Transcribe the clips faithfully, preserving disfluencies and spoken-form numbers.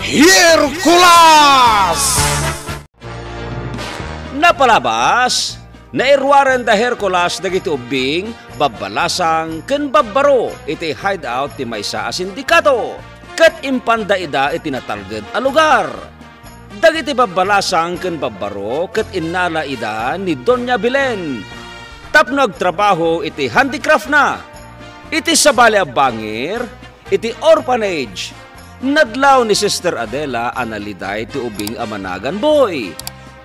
Hercules! Napalabas, nairuaren da Hercules dagiti ubbing, babbalasang ken babbaro iti hideout ti maysa a sindikato, ket impanda ida iti natalged a lugar. Dagiti babbalasang ken babbaro ket innala ida ni Doña Belen tapno agtrabaho iti handicraftna. Iti sabali a bangir, iti orphanage, nadlaw ni Sister Adela a naliday ti ubing a managan Boy.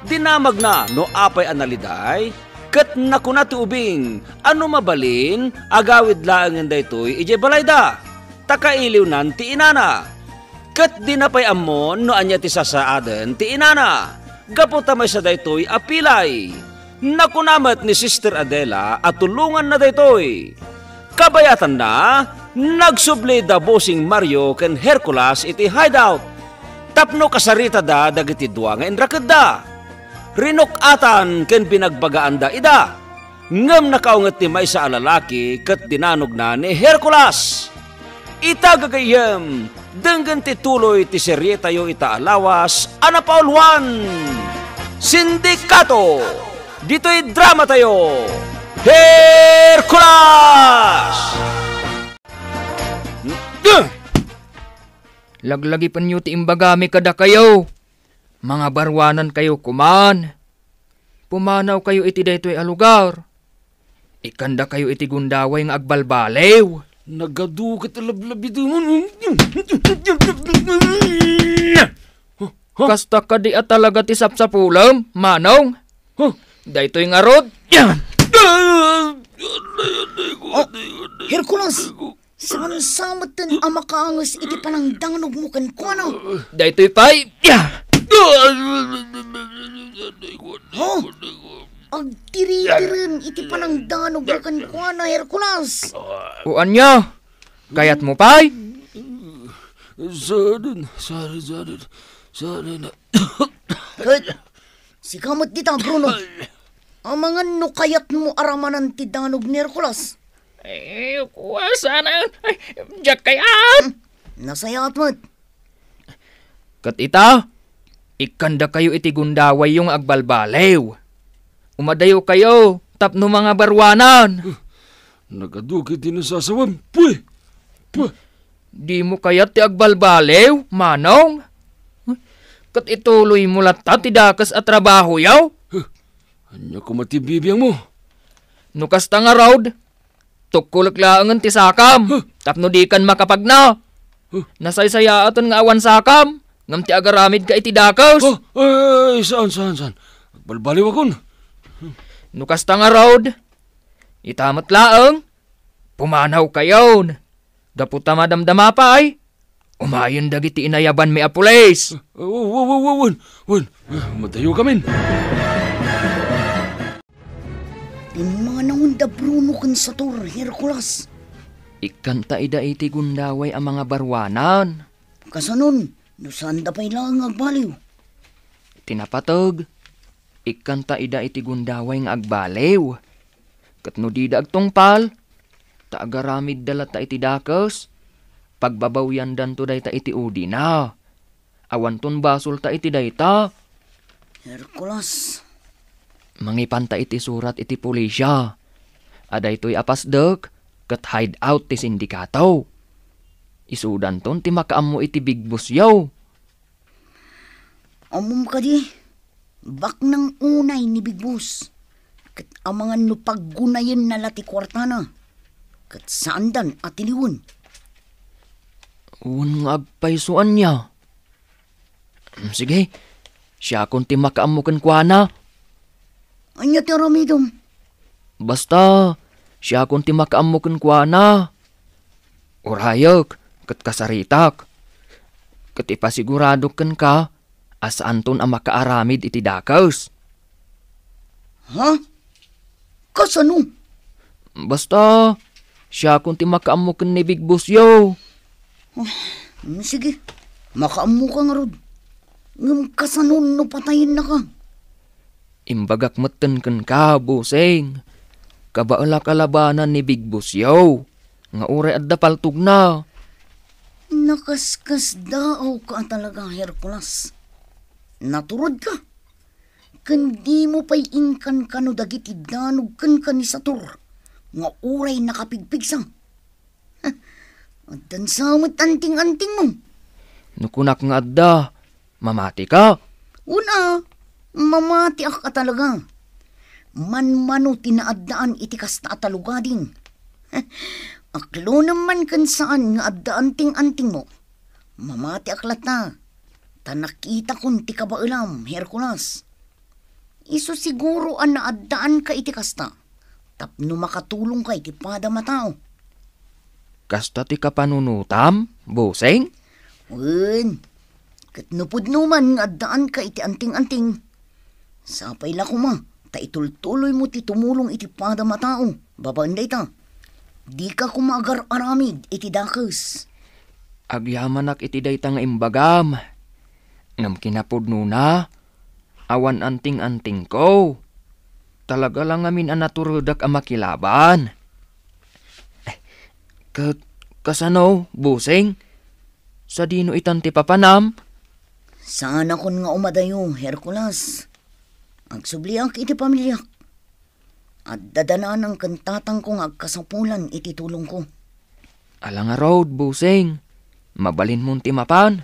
Dinamagna no apay a naliday, ket nakuna ti ubing a no mabalin, agawid laengen daytoy idiay balayda, ta kailiwnan ti inana. Ket dina pay ammo no ania ti sasaaden ti inana, gapu ta maysa daytoy a pilay. Nakuna met ni Sister Adela a tulonganna daytoy. Kabayatanna, nagsubli da Bossing Mario ken Hercules iti hideout tapno kasaritada dagiti dua nga inrakedda. Rinuk-atan ken binagbagaanda ida. Ngem nakaunget ti maysa a lalaki ket dinanogna ni Hercules. Ita, gagayyem, denggen ti tuloy ti serietayo ita a lawas a napauluan, Sindikato. Ditoy dramatayo, Hercules! Laglagipenyo ti imbagami kadakayo. Mangabaruanankayo koman. Pumanawkayo iti daytoy a lugar. Ikkandakayo iti gundaway nga agbalbaliw. Nagadu ket lablabidemon. Huh? Kasta kadi a talaga ti sapsapulem, Manong? Huh? Daytoy ngarud. Oh, Hercules! Saan sa metten a makaanges iti panangdanogmo kenkuana? Daytoy pay. Oh, agtiritiren iti panangdanogmo kenkuana, Hercules. O ania? Kayatmo pay? Saan, saan, saan, saan. Ket sika met dita, Bruno. Amangan no kayatmo aramanan ti danog ni Hercules. Ay, kua sana. Ay, diak kayat. Hmm, nasayaat met. Ket ita, ikkandakayo iti gundawayyo nga agbalbaliw. Umadayokayo tapno mangabaruanan. Huh, nagadu iti nasasawem. Puy! Puy! Dimo kayat ti agbalbaliw, Manong? Ket ituloymo latta ti dakes a trabahoyo? Huh, ania koma ti bibiangmo? No kasta ngarud, tukkolek laengen ti sakam, huh, tapno dikan makapagna. Huh? Nasaysayaaten nga awan sakam, ngem ti agaramidka iti dakes. Oh, ay, saan, saan, saan? Agbalbaliwakon. No kasta ngarud, ita met laeng, pumanawkayon. Gapu ta madamdama pay, umayen dagiti inayabanmi a pulis. Wen, wen, wen, wen. Madayokamin. Pimmanawenda Bruno ken Sator, Hercules. Ikkanta ida iti gundaway a mangabaruanan. Kasanon, no saanda pay laeng nga agbaliw? Ti napateg, ikkanta ida iti gundaway nga agbaliw. Ket no dida agtungpal, ta agaramidda latta iti dakes, pagbabawyandanto dayta iti udina. Awanton basolta iti dayta. Hercules. Mangipanta iti surat iti pulisya a daytoy a pasdek ket hideout ti sindikato. Isudanton ti makaammo iti big bossyo. Ammom kadi, baknang unay ni Big Boss. Ket amangan no paggunayenna la ti kuartana. Ket saandan a tiliwen. Wen nga agpayso ania? Sige, siakon ti makaammo kenkuana. Ania ti aramidem? Basta, siakon ti makaammo kenkuana. Urayek ket kasaritak. Ket ipasiguradok kenka a saanton a makaaramid iti dakes. Ha? Kasano? Basta, siakon ti makaammo ken ni Big Bossyo. Ah, mm, sige. Makaammoka ngarud. Ngem kasano no patayennaka? Imbagak metten kenka, Bossing. Kabaelak a labanan ni Big Bossyo nga uray adda paltogna. Nakaskasdaawka a talaga, Hercules. Naturodka. Ken dimo pay inkankano dagiti danog kenka ni Sator nga uray nakapigpigsa. Addan sa met anting-antingmo. No kunak nga adda, mamatika? Una, mamatiak a talaga. Manmano ti naaddaan iti kasta a talugading. Aklonem man ken saan nga adda anting-antingmo. Mamatiak latta, ta nakitakon ti kabaelam, Hercules. Isu siguro a naaddaanka iti kasta, tapno makatulongka iti padam a tao. Kasta ti kapanunotam, Buseng? Wen, ket no pudno man nga addaanka iti anting-anting, sapay la koma ta itultuloymo ti tumulong iti padam a tao babaen dayta. Dika koma agar-aramid iti dakes. Agyamanak iti dayta nga imbagam. Ngem kinapudnona, awan anting-antingko. Talaga la ngamin a naturedak a makilaban. Ket kasano, Buseng? Sadino itan ti papanam? Saanakon nga umadayo, Hercules. Agsubliak iti pamiliak. Adda dananang ken tatangko nga agkasapulan iti tulongko. Ala ngarud, Buseng. Mabalinmon ti mapan.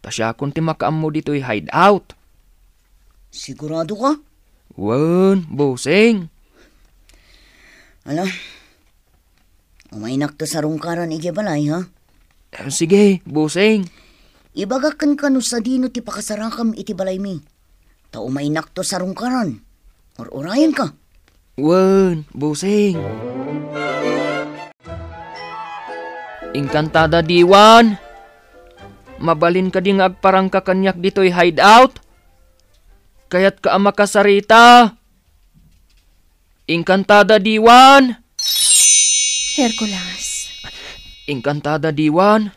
Ta siakon ti makaammo ditoy hideout. Siguradoka? Wen, Buseng. Ala, umaynakto sarungkaran idiay balay, ha? Eh, sige, Buseng. Ibagak kenka no sadino ti pakasarakam iti balaymi. Ta umaynakto sarungkaran. Ur-urayenka. Wen, Buseng. Inkantada Diwan. Mabalin kadi nga agparangka kaniak ditoy hideout? Kayatka a makasarita. Inkantada Diwan. Hercules. Inkantada Diwan.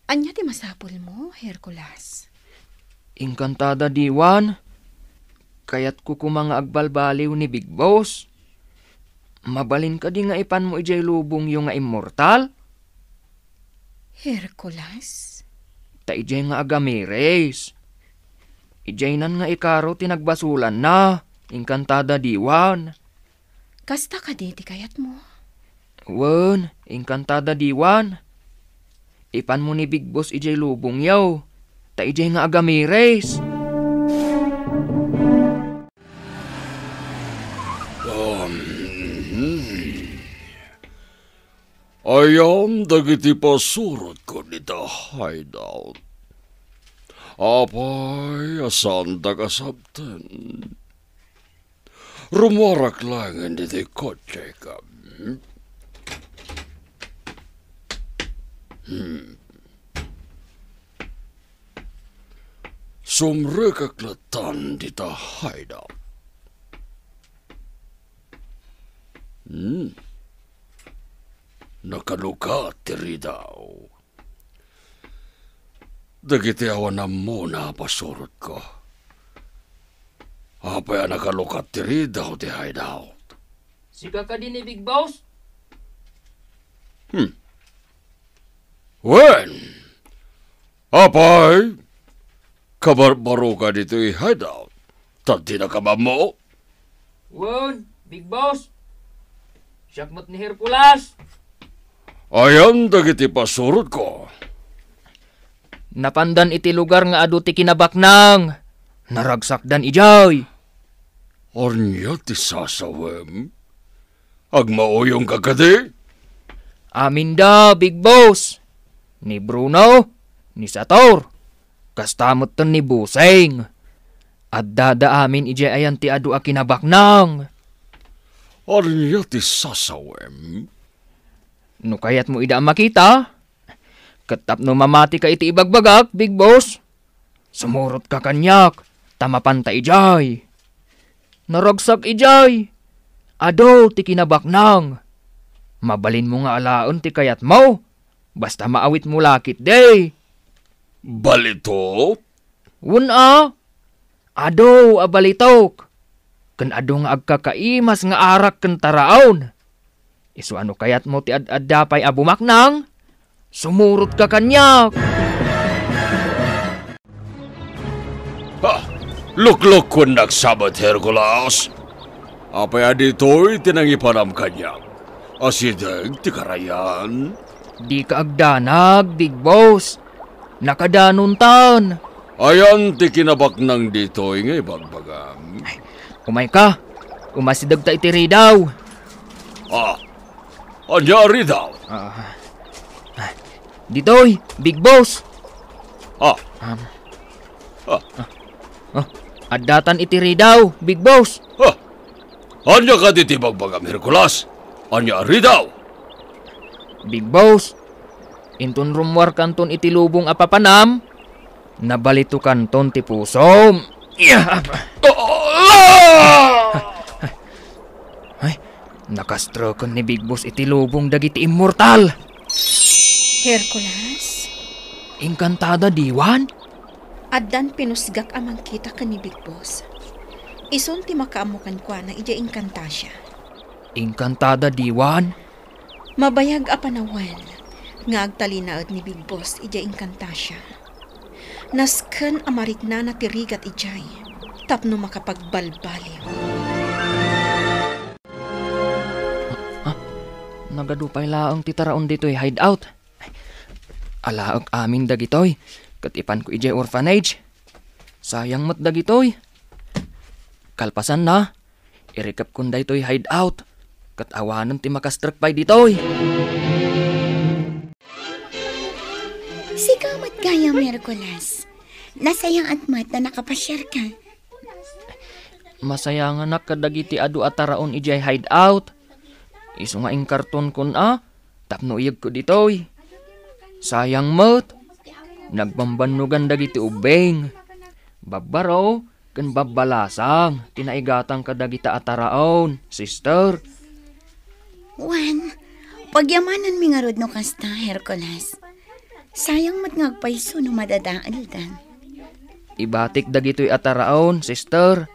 Ania ti masapulmo, Hercules? Inkantada Diwan. Kayatko koma nga agbalbaliw ni Big Boss. Mabalin kadi nga ipanmo idiay lubongyo nga immortal? Hercules? Ta idiay nga agamiris. Idiaynan nga ikaro ti nagbasolanna, inkantada Diwan. Kasta kadi ti kayatmo? Wen, inkantada Diwan. Ipanmo ni Big Boss idiay lubongyo, ta idiay nga agamiris. Um, hmm. Ayan dagiti pasurotko dita hideout. Apay, a saandak a sabten. Rummuarak laengen ditoy kotseka. Hmm. Hmm. Sumrekak latan dita hideout. Hmm. Nakalukat ti ridaw. Dagiti awan ammona a pasurotko. Apay a nakalukat ti ridaw ti hideout? Sika kadi ni Big Boss? Hmm. Wen, apay, kabarbaroka ditoy hideout, ta dinaka maammo? Wen, Big Boss. Siak met ni Hercules. Ayan dagiti pasurotko. Napandan iti lugar nga adu ti kinabaknang. Naragsakdan idiay. Ania ti sasawem? Agmauyongka kadi? Aminda, Big Boss. Ni Bruno, ni Sator, kasta metten ni Buseng. Addada amin idiay ayan ti adu a kinabaknang. Ania ti sasawem? No kayatmo ida a makita, ket tapno mamatika iti ibagbagak, Big Boss, sumurotka kaniak, ta mapanta idiay. Naragsak idiay. Adu ti kinabaknang. Mabalinmo nga alaen ti kayatmo, basta maawitmo la ketdi. Balitok? Wen a, adu a balitok, ken adu nga agkakaimas nga arak ken taraon. Isu a no kayatmo ti ad-adda pay a bumaknang, Sumurotka kaniak! Ha! Luklukkuennak sabet, Hercules! Apay a ditoy ti nangipanam kaniak? Asideg ti karayan? Dika agdanag, Big Boss. Nakadanontan. Ayan ti kinabaknang ditoy nga ibagbagam. Umayka. Umasidegta iti ridaw. Ah, ania a ridaw? Ah, ah, ditoy, Big Boss. Ah. Um, ah. Ah, addatan iti ridaw, Big Boss. Ah. Ania kadi ti ibagbagam, Hercules? Ania a ridaw? Big Boss, inton rummuarkanton iti lubong a papanam, nabalitokanton ti pusom. Ah! Ay, nakastreken ni Big Boss iti lubong dagiti immortal. Hercules? Engkantada diwan? Addan pinusgak a mangkita ken ni Big Boss. Isun ti makaammo kenkuana idiay Encantasia. Engkantada diwan? Mabayag a panawen nga agtalinaed ni Big Boss idiay Encantasia. Nasken a mariknana ti rigat idiay tapno makapagbalbaliw. Ah, nagadu pay laeng ti taraon ditoy hideout. Alaek amin dagitoy, ket ipanko idiay orphanage. Sayang met dagitoy. Kalpasanna, irikepkon daytoy hideout, ket awanen ti makastrek pay ditoy. Sika met gayam, Hercules. Nasayaat met ta nakapasiarka. Masayanganak kadagiti adu a taraon idiay hideout. Isu nga inkartonkon a tapno iyegko ditoy. Sayang met, nagbambannogan dagiti ubbing, babbaro, ken babbalasang ti naigatang kadagita a taraon, sister. Wen, pagyamananmi ngarud no kasta, Hercules. Sayang met nga agpayso no madadaeldan. Ibatik dagitoy a taraon, sister.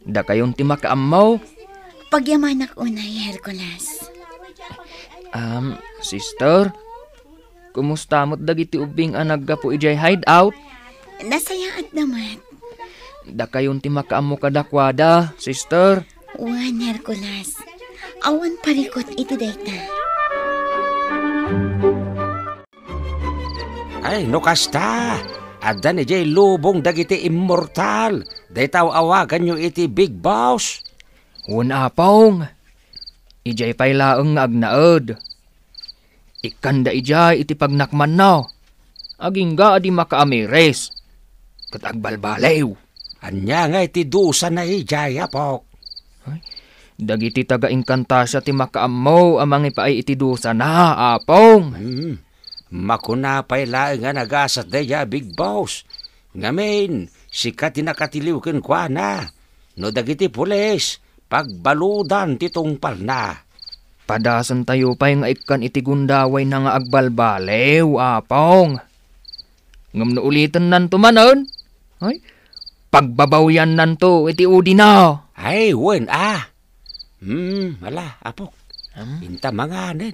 Dakayon ti makaammo. Pagyamanak unay, Hercules. Um, sister, kumusta met dagiti ubbing a naggapu idiay hideout? Nasayaatda met. Dakayon ti makaammo kadakuada, sister. Wen, Hercules. Awan parikut iti dayta. Ay, no kasta, addan idiay lubong dagiti immortal, dayta aw-awaganyo iti Big Boss. Wen, Apong, idiay pay laeng nga agnaed. Ikkanda idiay iti pagnakmanna. Agingga a di makaamiris ket agbalbaliw. Ania ngay ti dusana idiay, apok? Ay, dagiti taga-Encantasia ti makaammo a mangipaay iti dusana, Apong. Hmm. Makuna pay laeng a nagasat daydiay a Big Boss. Ngamin, sika ti nakatiliw kenkuana. No dagiti pulis, pagbaludan ti tungpalna. Padasentayo pay nga ikkan iti gundawayna nga agbalbaliw, Apong. Ngem no ulitennanto manen, ay, pagbabawyannanto iti udina. Ay, wen a. Hmm, ala, apok. Hmm? Inta manganen.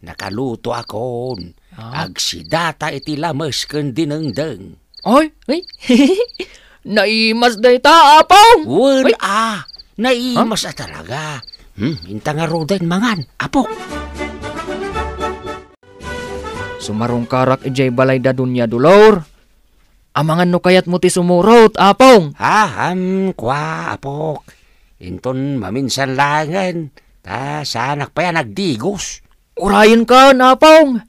Nakalutoakon. Ah. Agsidata iti lames ken dinengdeng. Ay, ay. Naimas dayta, Apong. Wen a. Naimas a talaga. Hmm, inta ngaruden mangan, apok. Sumarungkarak idiay balay da Doña Dolor. Amangan no kayatmo ti sumurot, Apong. Ah, am, kua, apok. Inton maminsan laengen, ta saanak pay a nagdigos. Urayenkan, Apong.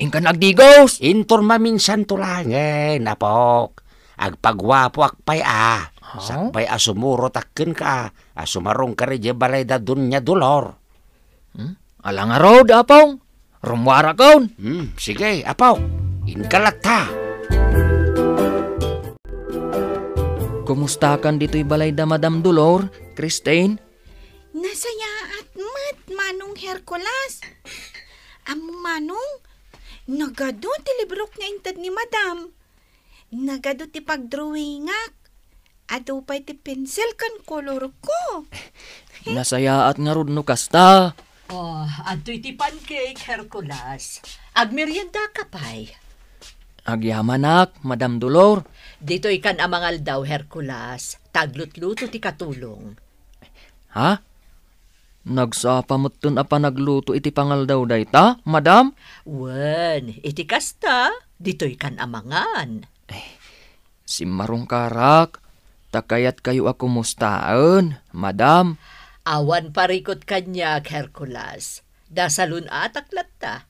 Inkan agdigos. Inton maminsanto laengen, apok. Agpaguapoak pay a. Ha? Sakbay a sumurotak kenka a sumarungkar idiay balay da Doña Dolor. Hmm? Ala ngarud, Apong. Rummuarakon. Hmm, sige, apok. Inka latta. Kumustakan ditoy balay da Madam Dolor, Christine? Nasayaat met, Manong Hercules. Ammom, Manong, nagadu ti librok nga inted ni Madam. Nagadu ti pagdrawingak. Adu pay ti pensil ken kolorko. Nasayaat ngarud no kasta. Oh, adtoy ti pancake, Hercules. Agmeriendaka pay. Agyamanak, Madam Dolor. Ditoy kan a mangaldaw, Hercules. Ta aglutluto ti katulong. Ha? Nagsapa metten a panagluto iti pangaldaw dayta, Madam? Wen, iti kasta, ditoy kan a mangan. Simmarungkarak, ta kayatkayo a kumustaen, Madam. Awan parikut kaniak, Hercules. Dasalun-atak latta.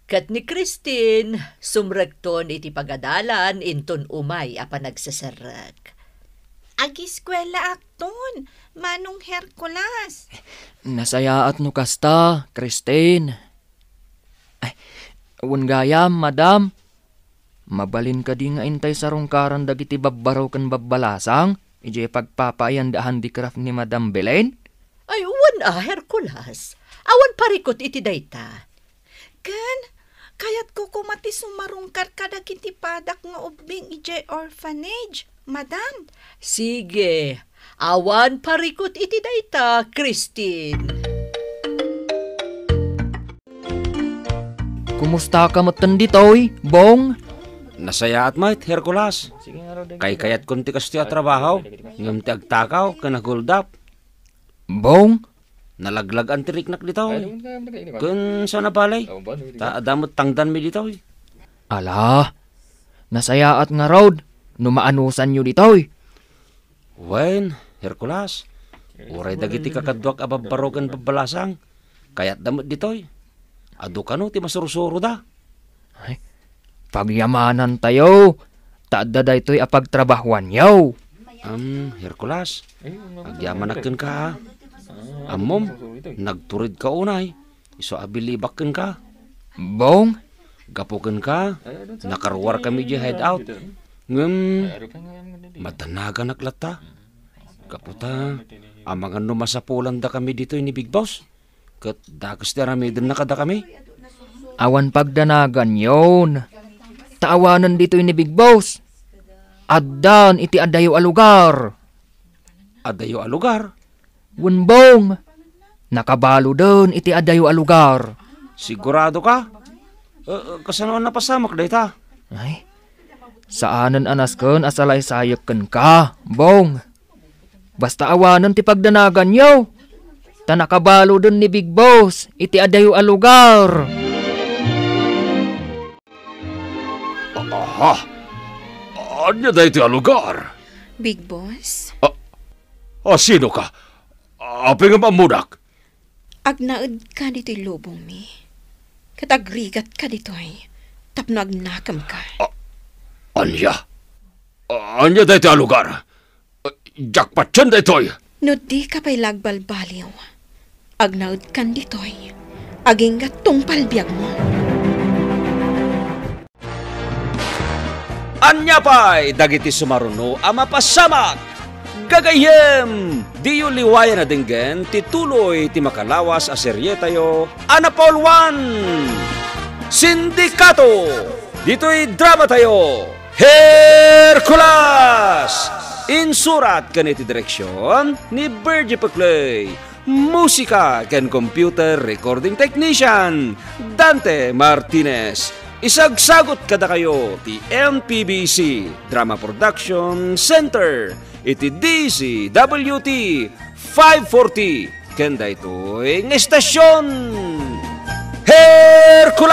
Ket ni Christine, sumrekton iti pagadalan inton umay a panagseserrek. Agiskuelaakton, Manong Hercules. Nasayaat no kasta, Christine. Ay, wen gayam, Madam. Mabalin kadi nga intay sarungkaran dagiti babbaro ken babbalasang idiay pagpapaayanda a handicraft ni Madam Belen? Ay, wen a, Hercules. Awan parikut iti dayta. Ken, kayatko koma ti sumarungkar kadagiti padak nga ubbing idiay orphanage, Madam. Sige, awan parikut iti dayta, Christine. Kumustaka metten ditoy, Bong? Nasayaat met, Hercules. Kaykayatkon ti kastoy a trabaho, ngem ti agtakaw ken aghuldap. Bong? Nalaglag-an ti riknak ditoy. Ken saan a balay, ta adda met tangdanmi ditoy. Ala, nasayaat ngarud no maanusanyo ditoy. Wen, Hercules, uray dagiti kakaduak a babbaro ken babbalasang, kayatda met ditoy. Adu kano ti masursuroda. Ay, pagyamanantayo, ta adda daytoy a pagtrabahoanyo. Am, Hercules, agyamanak kenka, ha? Ammom, nagturedka unay, isu a bilibak kenka. Bong? Gapu kenka, nakaruarkami idiay hideout. Ngem, madanaganak latta. Gapu ta, amangan no masapulandakami ditoy ni Big Boss. Ket dakes ti aramidenna kadakami. Awan pagdanaganyon. Ta awanen ditoy ni Big Boss. Addan iti adayo a lugar. Adayo a lugar? Wen, Bong. Nakabaluden iti adayo a lugar. Sigurado ka? Eh, eh, kasano a napasamak dayta? Ay, saanen a nasken a salaysayek kenka, Bong. Basta awanen ti pagdanaganyo, ta nakabaluden ni Big Boss iti adayo a lugar. Aha! Ania daytoy a lugar? Big Boss? Ah, ah, sino ka? Apay nga ammonak? Agnaedka ditoy lubongmi, ket agrigatka ditoy tapno agnakemka. Ah, ania? Ania daytoy a lugar? Diak patien daytoy! No dika pay la agbalbaliw, agnaedkan ditoy, agingga tungpal biagmo. Ania pay dagiti sumaruno a mapasamak? Gagayyem, diyo liwayan a denggen ti tuloy ti makalawas a serietayo a napauluan, Sindikato, ditoy dramatayo, Hercules! Insurat ken iti direksion ni Virgie Peclay. Musika ken computer recording technician, Dante Martinez. Isagsagut kadakayo ti M P B C Drama Production Center iti D Z W T five forty ken daytoy nga estasion. Hercules!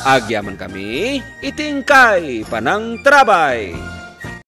Agyamankami iti inkay panangtarabay.